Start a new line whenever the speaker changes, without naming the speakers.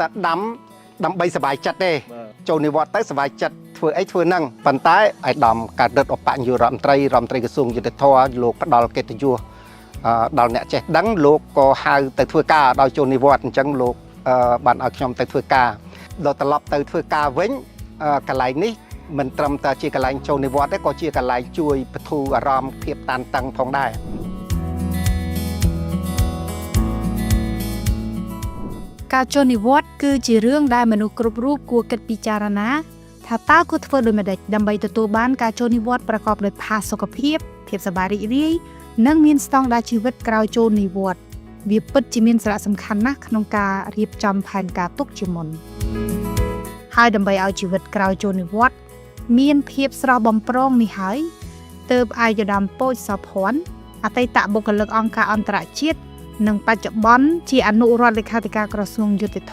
តែដាំដើម្បីសบายចិត្តទេចូលនិវត្តន៍ទៅសบายចិត្តធ្វើអីធ្វើហ្នឹងប៉ុន្តែឯកឧត្តមកើតរិទ្ធឧបនាយករដ្ឋមន្ត្រីរដ្ឋមន្ត្រីក្រសួងយុទ្ធភ័ពលោកផ្ដល់កិត្តិយសអឺដល់អ្នកចេះដឹងលោកក៏ហៅទៅធ្វើការដល់ចូលនិវត្តន៍អញ្ចឹងលោកអឺបានឲ្យខ្ញុំទៅធ្វើការដល់ត្រឡប់ទៅធ្វើការវិញអឺកន្លែងនេះមិនត្រឹមតែជាកន្លែងចូលនិវត្តន៍ទេក៏ជាកន្លែងជួយបន្ធូរអារម្មណ៍ភាពតានតឹងផងដែរ
ការចូលនិវត្តន៍គឺជារឿងដែលមនុស្សគ្រប់រូបគួរគិតពិចារណាថាតើគួរធ្វើដូចម្តេចដើម្បីទទួលបានការចូលនិវត្តន៍ប្រកបដោយផាសុកភាពភាពសប្បាយរីករាយនិងមានស្តង់ដារជីវិតក្រោយចូលនិវត្តន៍វាពិតជាមានសារៈសំខាន់ណាស់ក្នុងការរៀបចំផែនការទុកជាមុនហើយដើម្បីឲ្យជីវិតក្រោយចូលនិវត្តន៍មានភាពស្រស់បំព្រងនេះហើយទើបឯកឧត្តមពោចសោភ័ណ្ឌអតីតបុគ្គលិកអង្គការអន្តរជាតិ និងបច្ចុប្បន្នជាអនុរដ្ឋលេខាធិការក្រសួងយុតិ្ត